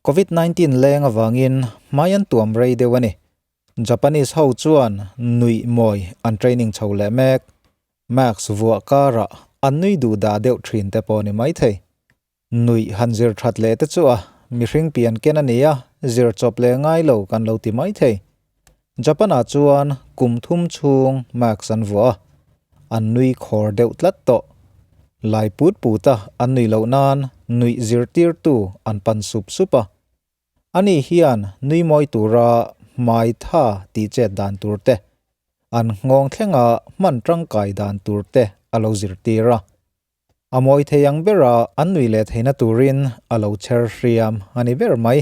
Covid 19 leng avangin hmai an tuam rei deuh a ni. Japanese ho chuan nuih mawi an training chho leh mek. Mask vuah karah an nui duh dah deuh thin te pawh a ni maithei. Nuih han zir that leh te chu a mihring pian ken a ni a, zir chawp leh ngai lo kan lo ti mai thei. Japan-ah chuan kum thum chhung mask an vuah a, an nui khawr deuh tlat tawh. Lai put put a an nui loh nan nuih zirtirtu an pan sup sup a. Ani hian nui mawi tura hmai tha tih chet dan tur te, an nghawng thlenga hman tangkai dan tur te a lo zirtir a. A mawi thei ang bera an nui leh theihna turin a lo chher hriam a ni ber mai.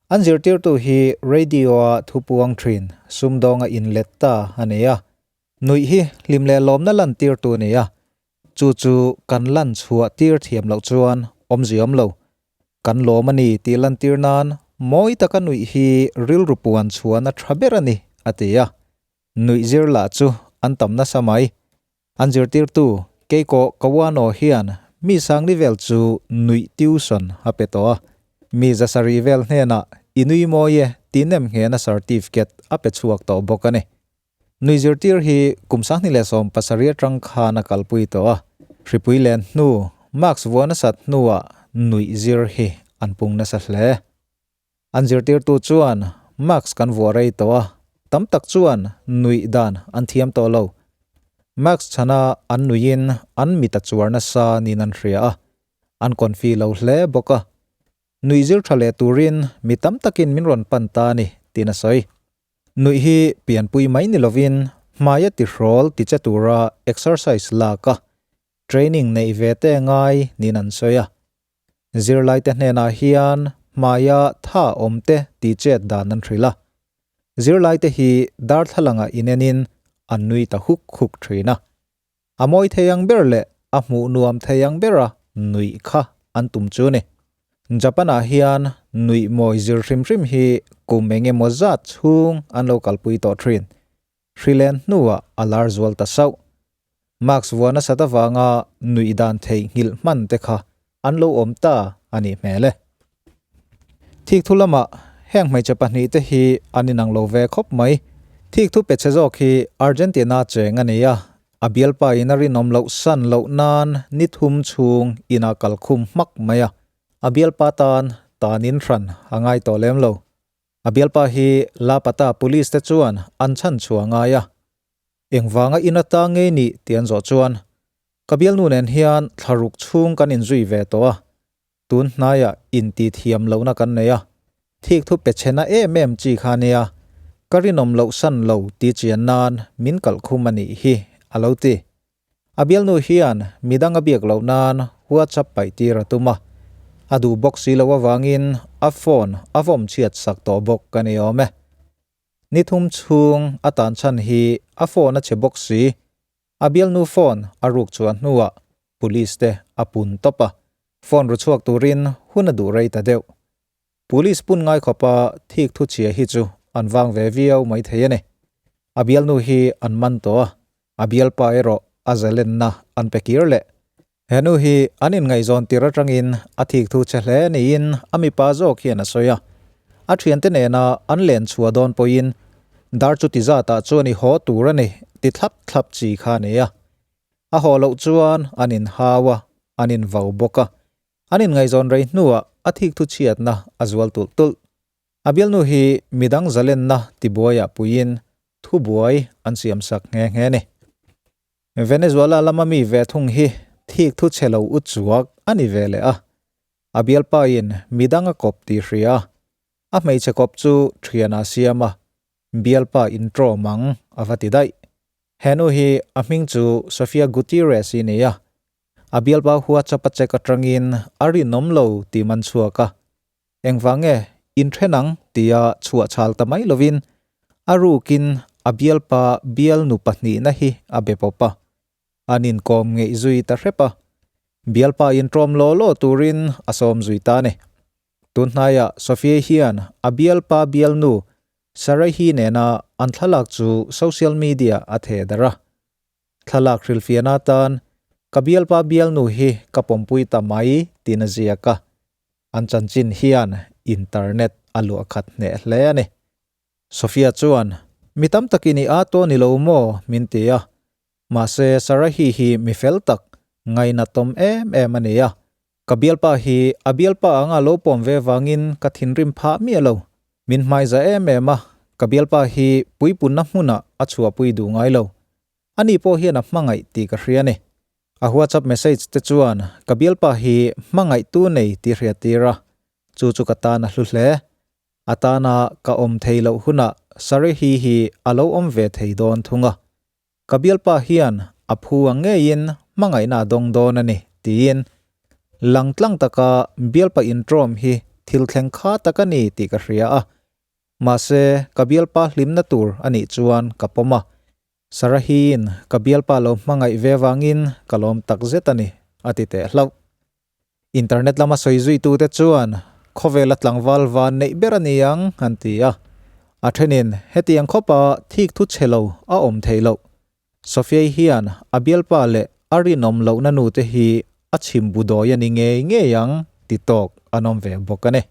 An zirtirtu hi radio-a thupuang thin sumdawnga inlet ta a ni a. Nuih hi hlim leh lawmna lantirtu a ni a, chu chu kan lan chhuah tir thiam loh chuan awmzia awm lo. Kan lawm a ni tih lantir nan mawi taka nuih hi rilru puan chhuahna tha ber a ni, a ti a. Nuih zir lah chu an tam nasa mai. An zirtirtu Keiko Kawano hian mi sangli vel chu nuih tuition a pe tawh a, mi zasarih vel hnenah i nui mawi e tih nem nghena certificate a pe chhuak tawh bawk a ni. Nuih zirtir hi kum 2017 atang khan a kalpui tawh a, hripui len hnu, mask vuah nasat hnuah nuih zir hi an pung nasa hle. An zirtirtu chuan mask kan vuah rei tawh a, tam tak chuan nuih dan an thiam tawh lo. Mask chhana an nuihin an mit a chuar nasa niin an hria a, an confi lo hle bawk a. Nuih zir tha leh turin mi tam takin min rawn pan ta a ni, tiin a sawi. Nuih hi pianpui mai ni lovin hmaia tihrawl tiche tura exercise lak a, training neih ve te ngai niin an sawi a. Zirlaite hnenah hian hmaia tha awmte tih chet dan an hrilh a. Zirlaite hi darthlalangah inenin an nui ta huk huk thin a. A mawi thei ang ber leh a hmuh nuam thei ang bera nuih kha an tum chu ni. Japan-ah hian nuih mawi zir hrim hrim hi kum eng emaw zat chhung an lo kalpui tawh thin. Hrilen hnuah a lar zual ta sauh. Mask vuah nasat avanga nuih dan theihnghilh hman te kha an lo awm ta a nih hmel e. Thikthu lamah heng hmeichhe pahnihte hi an inang lo ve khawp mai. Thikthu pe chhe zawk hi Argentina cheng a ni a, a bialpa in a rinawm loh san loh nan ni thum chhung inah kalkhum hmak mai a, a bialpa tan tanin hran a ngai tawh lem lo. A bialpa hi La Pata police te chuan an chhan chhuah ngai a, engvanga in ata ngei nih tih an zawh chuan, Ka bialnu nen hian thlaruk chhung kan inzui ve tawh a, tun hnaiah intithiam lohna kan nei a, thik thu pe chhe na em em chi kha nia, ka rinawm loh san lo ti chian nan min kalh khum a nih hi, a lo ti. A bialnu hian midang a biak loh nan WhatsApp paih tir a tum a, a duh bawk si loh avangin a phone a vawm chhiat sak tawh bawk a ni awm e. Ni thum chhung a tan chhan hi a phone a chhe bawk si, a bialnu phone a ruk chhuah hnuah police te a pun tawp a, phone ru chhuak turin hun a duh rei ta deuh. Police pun ngai khawpa thik thu chhia hi chu an vang ve viau mai thei a ni. A bialnu hi an man tawh a, a bialpa erawh a zalenna an pe kir leh. He nu hi an inngaihzawn tir atangin a thik thu chhe hle niin a mipa zawk hian a sawi a. A thiante nena an len chhuah dawn pawhin dar chuti zatah chuan i haw tur a ni ti thlap thlap chi kha a ni a. A haw loh chuan an inhau a, an invau bawk a. An inngaihzawn rei hnuah a thikthu chhiatna a zual tulh tulh. A bialnu hi midang zalenna tibuaiah puiin thubuai an siamsak nghe nghe a ni. Venezuela lama mi ve thung hi thikthu chhe lo u chuak a ni ve leh a. A bialpain midang a kawp tih hria a, a hmeichhe kawp chu thian a siam a, bialpa intrawm ang a va ti daih. He nu hi a hming chu Sofia Gutierrez i ni a, A bialpa WhatsApp a check atangin a rinawm lo tih man chhuak a, engvang nge inthen ang tia chhuah chhal ta mai lovin a rukin a bialpa bialnu pahnihna hi a be pawp a, an inkawm ngeih zui ta hrep a, bialpa intawm law law turin a sawm zui ta a ni. Tun hnaiah Sophia hian a bialpa bialnu Sarahi nena an thlalak chu social media a theh darh a, Thlalak hrilhfiahna atan ka bialpa bialnu hi ka pawmpui ta mai tiin a ziak a. An chanchin hian internet a luah khat hneh hle a ni. Sophia chuan, Mi tam takin i â tawh ni lo maw? min ti a. Mahse Sarahi hi mi fel tak, ngainatawm em em a ni a. Ka bialpa hi a bialpa anga lo pawm ve vangin ka thinrim phah miah lo. Min hmaiza em em a, ka bialpa hi puipunna hmunah a chhuahpui duh ngai lo. Ani pawh hian a hmangaih tih ka hria a ni. A WhatsApp message te chuan ka bialpa hi hmangaihtu nei tih hriat tir a, chu chu ka tan a hlu hle. A tana ka awm thei loh hunah Sarehi hi a lo awm ve thei dawn thung a. Ka bialpa hian a phu ang ngeiin hmangaihna a dawng dawn a ni, tiin langtlang taka bialpa intrawm hi thil thleng kha tak a ni tih ka hria a. Mahse, ka bialpa hlimna tur a nih chuan ka pawm a. Sarahiin ka bialpa lo hmangaih ve vangin ka lawm takzet a ni, a ti teh hlauh. Internet lama sawi zuitute chuan khawvela tlangval van neih ber a ni ang an ti a. A thenin hetiang khawpa thik thu chhe lo a awm theih loh. Sofiai hian a bialpa leh a rinawm lohna nute hi a chhim bu dawi a ni ngei ngei ang ti tawk an awm ve bawk a ni.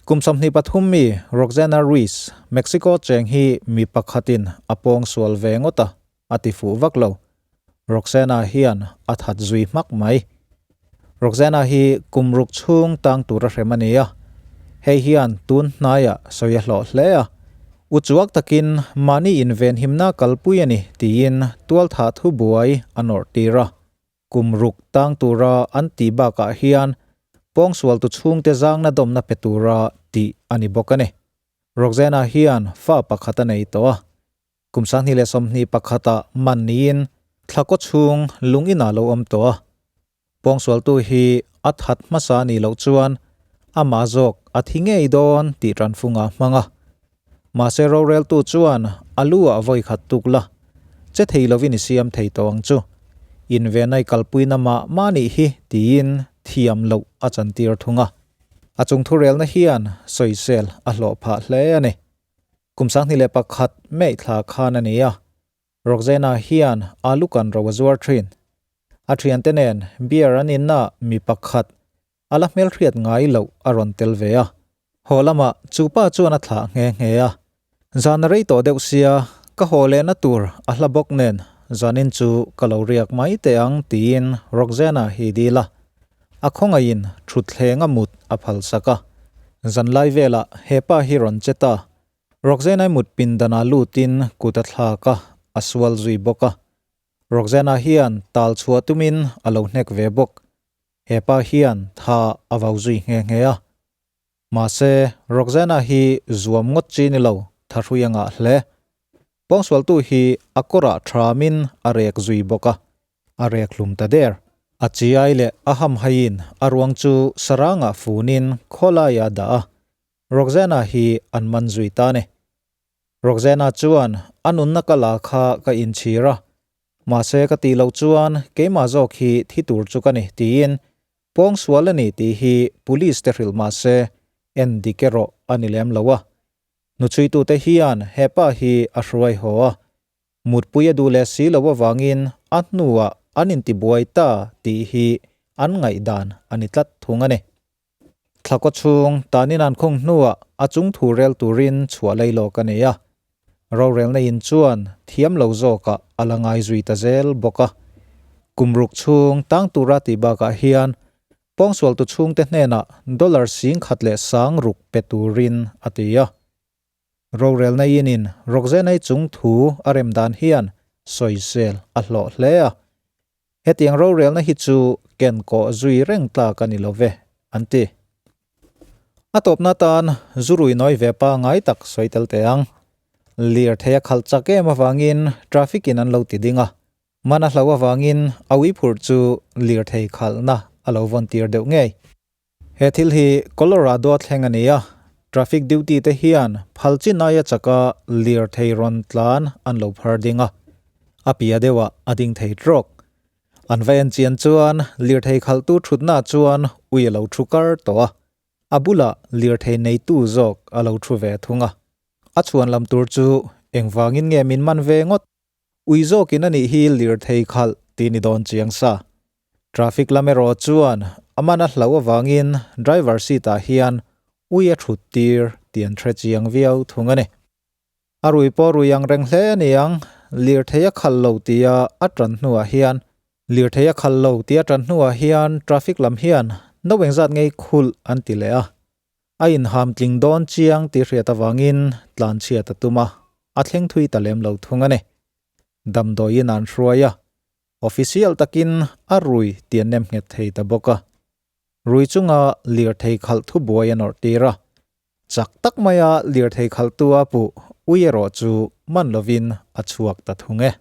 Kum 23 mi Roxana Ruiz, Mexico cheng hi mi pakhatin a pawng sual ve ngawt a, a ti fuh vak lo. Roxana hian a that zui hmak mai. Roxana hi kum ruk chhung tang tura hrem a ni a, hei hian tun hnaiah sawi a hlawh hle a. Uchuak takin mahni invenhimna kalpui a ni tiin tualthah thubuai a nawrh tir a. Kum ruk tang tura an tih bakah hian pawngsualtu chhungte zangna dawmna pe tura tih a ni bawk a ni. Roxana hian fa pakhat a nei tawh a, kum 2021 ah man niin thla kaw chhung lung inah lo awm tawh a. Pawngsualtu hi a that hmasa a nih loh chuan amah zawk a thi ngei dawn tih tanfung a hmang a. Mahse roreltu chuan a lu ah vawi khat tuk la, che thei lovin i siam thei tawh ang chu. Invenai kalpuina mah mah nih hi tiin thiam loh a chantir thung a. A chung thurelna hian sawisel a hlawh phah hle a ni. Kum 2001 May thla khan a ni a, Roxana hian alu kan ro a zuar thin. A thiante nen beer an inna mi pakhat a la hmelhriat ngai loh a rawn tel ve a. Haw lamah chu pa chuan a thlah nghe nghe a. Zan a rei tawh deuh sia, ka haw lehna tur a hla bawk nen zanin chu ka lo riak mai teh ang tiin Roxana hi dil a. A khawngaihin thutthleng a mut a phal sak a. Zanlai velah he pa hi rawn che ta. Roxana mut pindanah lutin kut a thlak a, a sual zui bawk a. Roxana hian tal chhuah tumin a lo hnek ve bawk. He pa hian tha a vau zui nghe nghe a. Mahse, Roxana hi zuam ngawt chi ni lo, tha hrui a ngah hle. Pawngsualtu hi a kawrah thamin a rek zui bawk a, a rek hlum ta der. A chiai leh a hamhaiin a ruang chu sarangah funin khawlaiah a dah a, Roxana hi an man zui ta ni. Roxana chuan a nunna ka la kha ka inchhir a, mahse ka tih loh chuan keimah zawk hi thi tur chu ka ni tiin pawngsual a ni tih hi police te hrilh mahse en dik erawh a ni lem lo a. Hnuchhuitute hian hepa hi a hruai haw a, mutpui a duh leh si loh avangin a hnuah an intibuai ta tih hi an ngaihdan a ni tlat thung a ni. Thlakaw chhung tanin an khung hnuah a chung thu rel turin chhuah lei lawk a nei a. Rorelna in chuan thiam lo zawkah a la ngai zui ta zel bawk a. Kum ruk chhung tang tura tih bakah hian pawngsualtu chhungte hnenah dollar 10,600 pe turin a ti a. Rorelna inin Roxanne-i chung thu a rem dan hian sawisel a hlawh hle a. Hetiang rorelna hi chu ken kawh zui reng tlak a ni lo ve, an ti. A tawpna atan zu rui nawi ve pangai tak sawi tel teh ang. Lirthei a khalh chak em avangin traffic in an lo ti ding a, man a hlo avangin a ui phurh chu lirthei khalhna a lo vawn tir deuh ngei. He thil hi Colorado a thleng a ni a, traffic duty te hian phal chin aia chaka lirthei rawn tlan an lo phar ding a, a pia deuhah a ding thei trawk. An va en chian chuan lirthei khalhtu thutnaah chuan ui a lo thu kar tawh a, a bulah lirthei neitu zawk a lo thu ve thung a. A chhuan lam tur chu engvangin nge min man ve ngawt? Ui zawkin a nih hi lirthei khalh tih ni dawn chiang sa. Traffic lam erawh chuan a man a hlauh avangin driver seat ah hian Ui a thut tir tih an hre chiang viau thung a ni. A rui pawh rui ang reng hle a ni ang, lirthei a khal lo tia a tan hnuah hian Lirthei a khal lo tia tan hnuah hian traffic lam hian no engzat ngei khulh an ti leh a. A inham tling dawn chiang tih hriat avangin tlanchhiat a tum a, a thleng thui ta lem lo thung a ni. Damdawiin an hruai a, official takin a rui tih an nem nghet thei ta bawk a. Rui chunga lirthei khalh thubuai a nawrh tir a, chak tak maia lirthei khalhtu a puh ui erawh chu man lovin a chhuak ta thung e.